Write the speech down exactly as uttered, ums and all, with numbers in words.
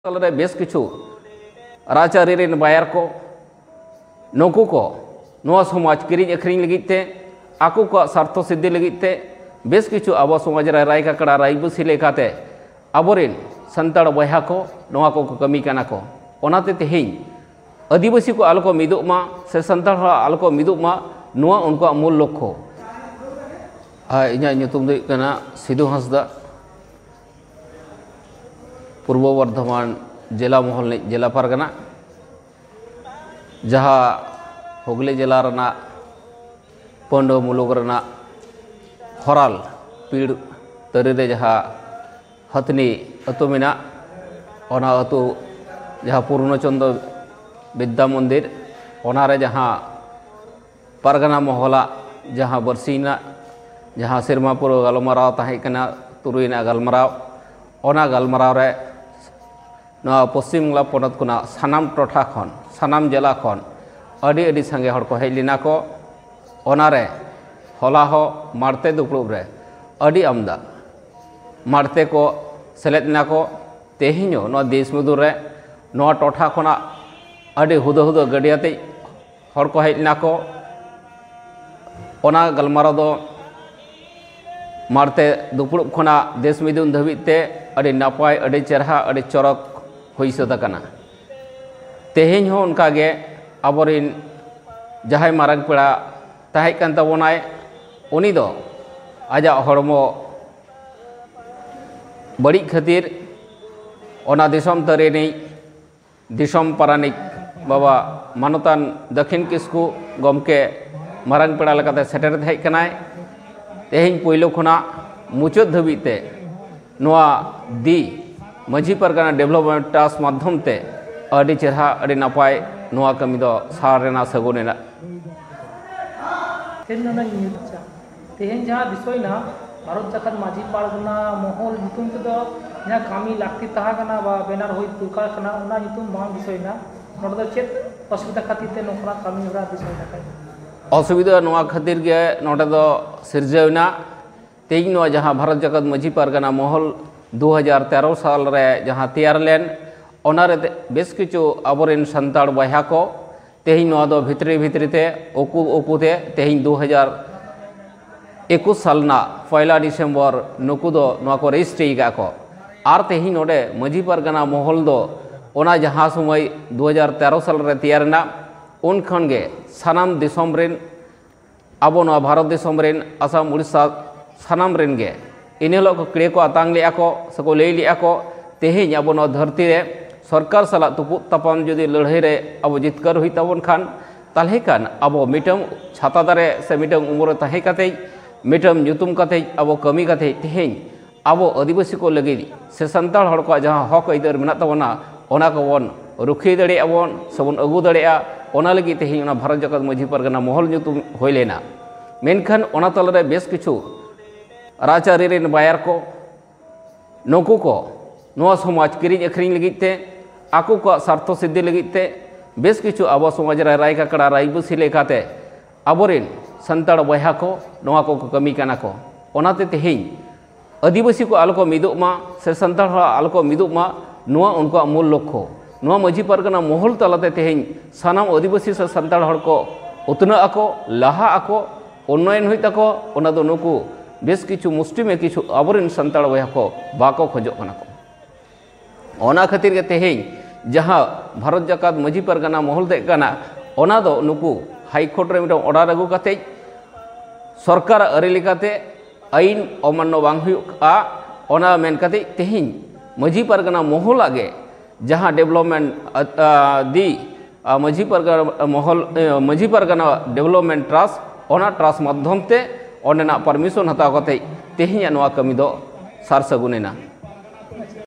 ᱛᱟᱞᱟᱨᱮ ᱵᱮᱥ ᱠᱤᱪᱷᱩ ᱨᱟᱡᱽᱟᱹᱨᱤ ᱨᱮᱱ ᱵᱟᱭᱟᱨ ᱠᱚ, ᱱᱩᱠᱩ ᱠᱚ ᱱᱚᱣᱟ ᱥᱚᱢᱟᱡᱽ ᱠᱤᱨᱤᱧ ᱟᱹᱠᱷᱨᱤᱧ ᱞᱟᱹᱜᱤᱫ ᱛᱮ, ᱟᱠᱚ ᱠᱚᱣᱟᱜ ᱥᱟᱨᱛᱷᱚ ᱥᱤᱫᱽᱫᱷᱤ ᱞᱟᱹᱜᱤᱫ ᱛᱮ ᱵᱮᱥ ᱠᱤᱪᱷᱩ ᱟᱵᱚ ᱥᱚᱢᱟᱡᱽ ᱨᱮ ᱨᱟᱭ ᱠᱟᱠᱲᱟ ᱨᱟᱭᱵᱟᱹᱥᱤ ᱞᱮᱠᱟᱛᱮ ᱟᱵᱚᱨᱮᱱ ᱥᱟᱱᱛᱟᱲ ᱵᱚᱭᱦᱟ ᱠᱚ ᱱᱚᱣᱟ ᱠᱚᱠᱚ ᱠᱟᱹᱢᱤ ᱠᱟᱱᱟ ᱠᱚ᱾ ᱚᱱᱟᱛᱮ ᱛᱮᱦᱮᱧ ᱟᱹᱫᱤᱵᱟᱹᱥᱤ ᱠᱚ ᱟᱞᱚ ᱠᱚ ᱢᱤᱫᱚᱜ ᱢᱟ ᱥᱮ ᱥᱟᱱᱛᱟᱲ ᱦᱚᱲ ᱟᱞᱚ ᱠᱚ ᱢᱤᱫᱚᱜ ᱢᱟ, ᱱᱚᱣᱟ ᱩᱱᱠᱩᱣᱟᱜ ᱢᱩᱞ ᱞᱚᱠᱠᱷᱚ᱾ ᱟᱨ ᱤᱧᱟᱹᱜ ᱧᱩᱛᱩᱢ ᱫᱚ ᱦᱩᱭᱩᱜ ᱠᱟᱱᱟ ᱥᱤᱫᱷᱩ ᱦᱟᱸᱥᱫᱟ, ᱯᱩᱨᱵᱚ ᱵᱚᱨᱫᱷᱚᱢᱟᱱ ᱡᱮᱞᱟ ᱢᱚᱦᱚᱞ ᱨᱤᱱᱤᱡ ᱡᱮᱞᱟ ᱯᱟᱨᱜᱟᱱᱟ, ᱡᱟᱦᱟᱸ ᱦᱩᱜᱽᱞᱤ ᱡᱮᱞᱟ ᱨᱮᱱᱟᱜ ᱯᱟᱹᱱᱰᱩ ᱢᱩᱞᱩᱠ ᱨᱮᱱᱟᱜ ᱦᱚᱨᱟᱞ ᱯᱤᱲ ᱛᱟᱹᱨᱤ ᱨᱮ ᱡᱟᱦᱟᱸ ᱦᱟᱹᱛᱱᱤ ᱟᱹᱛᱩ ᱢᱮᱱᱟᱜ, ᱚᱱᱟ ᱟᱹᱛᱩ ᱡᱟᱦᱟᱸ ᱯᱩᱨᱱᱚᱪᱚᱱᱫᱨᱚ ᱵᱤᱫᱽᱫᱟ ᱢᱚᱱᱫᱤᱨ, ᱚᱱᱟᱨᱮ ᱡᱟᱦᱟᱸ ᱯᱟᱨᱜᱟᱱᱟ ᱢᱚᱦᱚᱞᱟᱜ ᱡᱟᱦᱟᱸ ᱵᱟᱹᱨᱥᱤᱧ ᱨᱮᱱᱟᱜ ᱡᱟᱦᱟᱸ ᱥᱮᱨᱢᱟ ᱯᱩᱨᱟᱹᱣ ᱜᱟᱞᱢᱟᱨᱟᱣ ᱛᱟᱦᱮᱸ ᱠᱟᱱᱟ, ᱛᱩᱨᱩᱭ ᱨᱮᱱᱟᱜ ᱜᱟᱞᱢᱟᱨᱟᱣ, ᱚᱱᱟ ᱜᱟᱞᱢᱟᱨᱟᱣ ᱨᱮ ᱱᱚᱣᱟ ᱯᱚᱥᱪᱤᱢ ᱵᱟᱝᱞᱟ ᱯᱚᱱᱚᱛ ᱠᱷᱚᱱᱟᱜ ᱥᱟᱱᱟᱢ ᱴᱚᱴᱷᱟ ᱠᱷᱚᱱ, ᱥᱟᱱᱟᱢ ᱡᱮᱞᱟ ᱠᱷᱚᱱ ᱟᱹᱰᱤ ᱟᱹᱰᱤ ᱥᱟᱸᱜᱮ ᱦᱚᱲ ᱠᱚ ᱦᱮᱡ ᱞᱮᱱᱟ ᱠᱚ᱾ ᱚᱱᱟᱨᱮ ᱦᱚᱞᱟ ᱦᱚᱸ ᱢᱟᱲᱛᱮ ᱫᱩᱯᱲᱩᱵ ᱨᱮ ᱟᱹᱰᱤ ᱟᱢᱫᱟ ᱢᱟᱲᱛᱮ ᱠᱚ ᱥᱮᱞᱮᱫ ᱮᱱᱟ ᱠᱚ᱾ ᱛᱮᱦᱮᱧ ᱦᱚᱸ ᱱᱚᱣᱟ ᱫᱮᱥ ᱢᱩᱫᱩᱨ ᱨᱮ ᱱᱚᱣᱟ ᱴᱚᱴᱷᱟ ᱠᱷᱚᱱᱟᱜ ᱟᱹᱰᱤ ᱦᱩᱫᱟᱹ ᱦᱩᱫᱟᱹ ᱜᱟᱹᱰᱤ ᱟᱛᱮ ᱦᱚᱲ ᱠᱚ ᱦᱮᱡ ᱞᱮᱱᱟ ᱠᱚ᱾ ᱚᱱᱟ ᱜᱟᱞᱢᱟᱨᱟᱣ ᱫᱚ ᱢᱟᱲᱛᱮ ᱫᱩᱯᱲᱩᱵ ᱠᱷᱚᱱᱟᱜ ᱫᱮᱥ ᱢᱤᱫᱩᱱ ᱫᱷᱟᱹᱵᱤᱡ ᱛᱮ ᱟᱹᱰᱤ ᱱᱟᱯᱟᱭ, ᱟᱹᱰᱤ ᱪᱮᱨᱦᱟ, ᱟᱹᱰᱤ ᱪᱚᱨᱚᱠ ᱦᱩᱭ ᱥᱟᱹᱛ ᱟᱠᱟᱱᱟ᱾ ᱛᱮᱦᱮᱧ ᱦᱚᱸ ᱚᱱᱠᱟᱜᱮ ᱟᱵᱚᱨᱤᱱ ᱡᱟᱦᱟᱸᱭ ᱢᱟᱨᱟᱝ ᱯᱮᱲᱟ ᱛᱟᱦᱮᱸ ᱠᱟᱱ ᱛᱟᱵᱚᱱᱟᱭ, ᱩᱱᱤ ᱫᱚ ᱟᱡᱟᱜ ᱦᱚᱲᱢᱚ ᱵᱟᱹᱲᱤᱡ ᱠᱷᱟᱹᱛᱤᱨ ᱚᱱᱟ ᱫᱤᱥᱚᱢ ᱛᱟᱹᱨᱤ ᱨᱤᱱᱤᱡ ᱫᱤᱥᱚᱢ ᱯᱟᱨᱟᱱᱤᱠ ᱵᱟᱵᱟ ᱢᱟᱱᱚᱛᱟᱱ ᱫᱟᱹᱠᱷᱤᱱ ᱠᱤᱥᱠᱩ ᱜᱚᱢᱠᱮ ᱢᱟᱨᱟᱝ ᱯᱮᱲᱟ ᱞᱮᱠᱟᱛᱮ ᱥᱮᱴᱮᱨ ᱦᱮᱡ ᱠᱟᱱᱟᱭ᱾ ᱛᱮᱦᱮᱧ ᱯᱳᱭᱞᱳ ᱠᱷᱚᱱᱟᱜ ᱢᱩᱪᱟᱹᱫ ᱫᱷᱟᱹᱵᱤᱡ ᱛᱮ ᱱᱚᱣᱟ ᱫᱤ ᱢᱟᱹᱡᱷᱤ ᱯᱟᱨᱜᱟᱱᱟ ᱰᱮᱵᱷᱞᱚᱯᱢᱮᱱᱴ ᱴᱨᱟᱥᱴ ᱢᱟᱫᱽᱫᱷᱚᱢ ᱛᱮ ᱟᱹᱰᱤ ᱪᱮᱦᱨᱟ, ᱟᱹᱰᱤ ᱱᱟᱯᱟᱭ ᱱᱚᱣᱟ ᱠᱟᱹᱢᱤ ᱫᱚ ᱥᱟᱨ ᱨᱮᱱᱟᱜ ᱥᱟᱹᱜᱩᱱ ᱮᱱᱟ᱾ ᱛᱮᱦᱮᱧ ᱱᱚᱰᱮ ᱧᱩᱛ ᱪᱟ᱾ ᱛᱮᱦᱮᱧ ᱡᱟᱦᱟᱸ ᱵᱤᱥᱚᱭ ᱱᱟ, ᱵᱷᱟᱨᱚᱛ ᱡᱟᱠᱟᱛ ᱢᱟᱹᱡᱷᱤ ᱯᱟᱨᱜᱟᱱᱟ ᱢᱚᱦᱚᱞ ᱧᱩᱛᱩᱢ ᱛᱮᱫᱚ ᱡᱟᱦᱟᱸ ᱠᱟᱹᱢᱤ ᱞᱟᱹᱠᱛᱤ ᱛᱟᱦᱮᱸ ᱠᱟᱱᱟ ᱵᱟ ᱵᱮᱱᱟᱨ ᱦᱩᱭ ᱫᱚᱨᱠᱟᱨ ᱠᱟᱱᱟ, ᱚᱱᱟ ᱧᱩᱛᱩᱢ ᱵᱟᱝ ᱵᱤᱥᱚᱭ ᱱᱟ᱾ ᱱᱚᱰᱮ ᱫᱚ ᱪᱮᱫ ᱚᱥᱩᱵᱤᱫᱷᱟ ᱠᱷᱟᱹᱛᱤᱨ ᱛᱮ ᱱᱚᱝᱠᱟᱱᱟᱜ ᱠᱟᱹᱢᱤ ᱦᱚᱨᱟ ᱵᱤᱥᱚᱭ ᱱᱟ ᱠᱷᱟᱡ? ᱚᱥᱩᱵᱤᱫᱷᱟ ᱱᱚᱣᱟ ᱠᱷᱟᱹᱛᱤᱨ ᱜᱮ ᱱᱚᱰᱮ ᱫᱚ ᱥᱤᱨᱡᱟᱹᱣ ᱮᱱᱟ᱾ ᱛᱮᱦᱮᱧ ᱱᱚᱣᱟ ᱡᱟᱦᱟᱸ ᱵᱷᱟᱨᱚᱛ ᱡᱟᱠᱟᱛ ᱢᱟᱹᱡᱷᱤ ᱯᱟᱨᱜᱟᱱᱟ ᱢᱚᱦᱚᱞ ᱫᱩ ᱦᱟᱡᱟᱨ ᱛᱮᱨᱚ ᱥᱟᱞ ᱨᱮ ᱡᱟᱦᱟᱸ ᱛᱮᱭᱟᱨ ᱞᱮᱱ, ᱚᱱᱟᱨᱮ ᱵᱮᱥ ᱠᱤᱪᱷᱩ ᱟᱵᱚᱨᱮᱱ ᱥᱟᱱᱛᱟᱲ ᱵᱚᱭᱦᱟ ᱠᱚ ᱛᱮᱦᱮᱧ ᱱᱚᱣᱟ ᱫᱚ ᱵᱷᱤᱛᱨᱤ ᱵᱷᱤᱛᱨᱤ ᱛᱮ ᱩᱠᱩ ᱩᱠᱩ ᱛᱮ ᱛᱮᱦᱮᱧ ᱫᱩ ᱦᱟᱡᱟᱨ ᱮᱠᱩᱥ ᱥᱟᱞ ᱨᱮᱱᱟᱜ ᱯᱚᱭᱞᱟ ᱰᱤᱥᱮᱢᱵᱚᱨ ᱱᱩᱠᱩ ᱫᱚ ᱱᱚᱣᱟ ᱠᱚ ᱨᱮᱡᱤᱥᱴᱨᱤ ᱟᱠᱟᱫ ᱠᱚ᱾ ᱟᱨ ᱛᱮᱦᱮᱧ ᱱᱚᱰᱮ ᱢᱟᱹᱡᱷᱤ ᱯᱟᱨᱜᱟᱱᱟ ᱢᱚᱦᱚᱞ ᱫᱚ ᱚᱱᱟ ᱡᱟᱦᱟᱸ ᱥᱚᱢᱚᱭ ᱫᱩ ᱦᱟᱡᱟᱨ ᱛᱮᱨᱚ ᱥᱟᱞ ᱨᱮ ᱛᱮᱭᱟᱨ ᱮᱱᱟ, ᱩᱱ ᱠᱷᱚᱱ ᱜᱮ ᱥᱟᱱᱟᱢ ᱫᱤᱥᱚᱢ ᱨᱮᱱ, ᱟᱵᱚ ᱱᱚᱣᱟ ᱵᱷᱟᱨᱚᱛ ᱫᱤᱥᱚᱢ ᱨᱮᱱ, ᱟᱥᱟᱢ, ᱩᱲᱤᱥᱥᱟ, ᱥᱟᱱᱟᱢ ᱨᱮᱱ ᱜᱮ ᱤᱱᱟᱹ ᱦᱤᱞᱳᱜ ᱠᱚ ᱠᱤᱲᱤᱭᱟᱹ ᱠᱚ ᱟᱛᱟᱝ ᱞᱮᱫᱼᱟ ᱠᱚ ᱥᱮᱠᱚ ᱞᱟᱹᱭ ᱞᱮᱫᱼᱟ ᱠᱚ, ᱛᱮᱦᱮᱧ ᱟᱵᱚ ᱱᱚᱣᱟ ᱫᱷᱟᱹᱨᱛᱤ ᱨᱮ ᱥᱚᱨᱠᱟᱨ ᱥᱟᱞᱟᱜ ᱛᱩᱯᱩᱫ ᱛᱟᱯᱟᱢ ᱡᱩᱫᱤ ᱞᱟᱹᱲᱦᱟᱹᱭ ᱨᱮ ᱟᱵᱚ ᱡᱤᱛᱠᱟᱹᱨ ᱦᱩᱭᱩᱜ ᱛᱟᱵᱚᱱ ᱠᱷᱟᱱ, ᱛᱟᱦᱚᱞᱮ ᱠᱷᱟᱱ ᱟᱵᱚ ᱢᱤᱫᱴᱟᱝ ᱪᱷᱟᱛᱟ ᱫᱟᱨᱮ ᱥᱮ ᱢᱤᱫᱴᱟᱝ ᱩᱢᱩᱞ ᱨᱮ ᱛᱟᱦᱮᱸ ᱠᱟᱛᱮ, ᱢᱤᱫᱴᱟᱝ ᱧᱩᱛᱩᱢ ᱠᱟᱛᱮ, ᱟᱵᱚ ᱠᱟᱹᱢᱤ ᱠᱟᱛᱮ ᱛᱮᱦᱮᱧ ᱟᱵᱚ ᱟᱹᱫᱤᱵᱟᱹᱥᱤ ᱠᱚ ᱞᱟᱹᱜᱤᱫ ᱥᱮ ᱥᱟᱱᱛᱟᱲ ᱦᱚᱲ ᱠᱚᱣᱟᱜ ᱡᱟᱦᱟᱸ ᱦᱚᱠ ᱟᱹᱭᱫᱟᱹᱨ ᱢᱮᱱᱟᱜ ᱛᱟᱵᱚᱱᱟ, ᱚᱱᱟ ᱠᱚᱵᱚᱱ ᱨᱩᱠᱷᱤᱭᱟᱹ ᱫᱟᱲᱮᱭᱟᱜᱼᱟ ᱵᱚᱱ ᱥᱮᱵᱚᱱ ᱟᱹᱜᱩ ᱫᱟᱲᱮᱭᱟᱜᱼᱟ᱾ ᱚᱱᱟ ᱞᱟᱹᱜᱤᱫ ᱛᱮᱦᱮᱧ ᱚᱱᱟ ᱵᱷᱟᱨᱚᱛ ᱡᱟᱠᱟᱛ ᱢᱟᱹᱡᱷᱤ ᱯᱟᱨᱜᱟᱱᱟ ᱢᱚᱦᱚᱞ ᱧᱩᱛᱩᱢ ᱦᱩᱭ ᱞᱮᱱᱟ᱾ ᱢᱮᱱᱠᱷᱟᱱ ᱚᱱᱟ ᱛᱟᱞᱟᱨᱮ ᱵᱮᱥ ᱠᱤᱪᱷᱩ ᱨᱟᱡᱽᱟᱹᱨᱤ ᱨᱮᱱ ᱵᱟᱭᱟᱨ ᱠᱚ, ᱱᱩᱠᱩ ᱠᱚ ᱱᱚᱣᱟ ᱥᱚᱢᱟᱡᱽ ᱠᱤᱨᱤᱧ ᱟᱹᱠᱷᱨᱤᱧ ᱞᱟᱹᱜᱤᱫ ᱛᱮ, ᱟᱠᱚ ᱠᱚᱣᱟᱜ ᱥᱟᱨᱛᱷᱚ ᱥᱤᱫᱷᱤ ᱞᱟᱹᱜᱤᱫ ᱛᱮ ᱵᱮᱥ ᱠᱤᱪᱷᱩ ᱟᱵᱚ ᱥᱚᱢᱟᱡᱽ ᱨᱮ ᱨᱟᱭ ᱠᱟᱠᱲᱟ ᱨᱟᱭᱵᱟᱹᱥᱤ ᱞᱮᱠᱟᱛᱮ ᱟᱵᱚᱨᱮᱱ ᱥᱟᱱᱛᱟᱲ ᱵᱚᱭᱦᱟ ᱠᱚ ᱱᱚᱣᱟ ᱠᱚᱠᱚ ᱠᱟᱹᱢᱤ ᱠᱟᱱᱟ ᱠᱚ᱾ ᱚᱱᱟᱛᱮ ᱛᱮᱦᱮᱧ ᱟᱹᱫᱤᱵᱟᱹᱥᱤ ᱠᱚ ᱟᱞᱚ ᱠᱚ ᱢᱤᱫᱚᱜ ᱢᱟ ᱥᱮ ᱥᱟᱱᱛᱟᱲ ᱦᱚᱲ ᱟᱞᱚ ᱠᱚ ᱢᱤᱫᱚᱜ ᱢᱟ, ᱱᱚᱣᱟ ᱩᱱᱠᱩᱣᱟᱜ ᱢᱩᱞ ᱞᱚᱠᱠᱷᱚ᱾ ᱱᱚᱣᱟ ᱢᱟᱹᱡᱷᱤ ᱯᱟᱨᱜᱟᱱᱟ ᱢᱚᱦᱚᱞ ᱛᱟᱞᱟᱛᱮ ᱛᱮᱦᱮᱧ ᱥᱟᱱᱟᱢ ᱟᱹᱫᱤᱵᱟᱹᱥᱤ ᱥᱮ ᱥᱟᱱᱛᱟᱲ ᱦᱚᱲ ᱠᱚ ᱩᱛᱱᱟᱹᱜ ᱟᱠᱚ, ᱞᱟᱦᱟᱜ ᱟᱠᱚ, ᱩᱱᱱᱚᱭᱚᱱ ᱦᱩᱭᱩᱜ ᱛᱟᱠᱚ, ᱚᱱᱟ ᱫᱚ ᱱᱩᱠᱩ ᱵᱮᱥ ᱠᱤᱪᱷᱩ ᱢᱩᱥᱴᱤᱢᱮ ᱠᱤᱪᱷᱩ ᱟᱵᱚᱨᱮᱱ ᱥᱟᱱᱛᱟᱲ ᱵᱚᱭᱦᱟ ᱠᱚ ᱵᱟᱠᱚ ᱠᱷᱚᱡᱚᱜ ᱠᱟᱱᱟ ᱠᱚ᱾ ᱚᱱᱟ ᱠᱷᱟᱹᱛᱤᱨ ᱜᱮ ᱛᱮᱦᱮᱧ ᱡᱟᱦᱟᱸ ᱵᱷᱟᱨᱚᱛ ᱡᱟᱠᱟᱛ ᱢᱟᱹᱡᱷᱤ ᱯᱟᱨᱜᱟᱱᱟ ᱢᱚᱦᱚᱞ ᱛᱟᱦᱮᱸ ᱠᱟᱱᱟ, ᱚᱱᱟ ᱫᱚ ᱱᱩᱠᱩ ᱦᱟᱭ ᱠᱳᱨᱴ ᱨᱮ ᱢᱤᱫᱴᱟᱝ ᱚᱰᱟᱨ ᱟᱹᱜᱩ ᱠᱟᱛᱮ ᱥᱚᱨᱠᱟᱨᱟᱜ ᱟᱹᱨᱤ ᱞᱮᱠᱟᱛᱮ ᱟᱹᱭᱤᱱ ᱚᱢᱟᱱᱱᱚ ᱵᱟᱝ ᱦᱩᱭᱩᱜᱼᱟ, ᱚᱱᱟ ᱢᱮᱱ ᱠᱟᱛᱮ ᱛᱮᱦᱮᱧ ᱢᱟᱹᱡᱷᱤ ᱯᱟᱨᱜᱟᱱᱟ ᱢᱚᱦᱚᱞᱟᱜ ᱜᱮ ᱡᱟᱦᱟᱸ ᱰᱮᱵᱷᱞᱚᱯᱢᱮᱱᱴ, ᱟ, ᱟ, ᱫᱤ, ᱟ, ᱢᱟᱹᱡᱷᱤ ᱯᱟᱨᱜᱟᱱᱟ ᱢᱚᱦᱚᱞ, ᱮ, ᱢᱟᱹᱡᱷᱤ ᱯᱟᱨᱜᱟᱱᱟ ᱰᱮᱵᱷᱞᱚᱯᱢᱮᱱᱴ ᱴᱨᱟᱥᱴ, ᱚᱱᱟ ᱴᱨᱟᱥᱴ ᱢᱟᱫᱽᱫᱷᱚᱢ ᱛᱮ ᱚᱸᱰᱮᱱᱟᱜ ᱯᱟᱨᱢᱤᱥᱚᱱ ᱦᱟᱛᱟᱣ ᱠᱟᱛᱮ ᱛᱮᱦᱮᱧᱟᱜ ᱱᱚᱣᱟ ᱠᱟᱹᱢᱤ ᱫᱚ ᱥᱟᱨ ᱥᱟᱹᱜᱩᱱ ᱮᱱᱟ᱾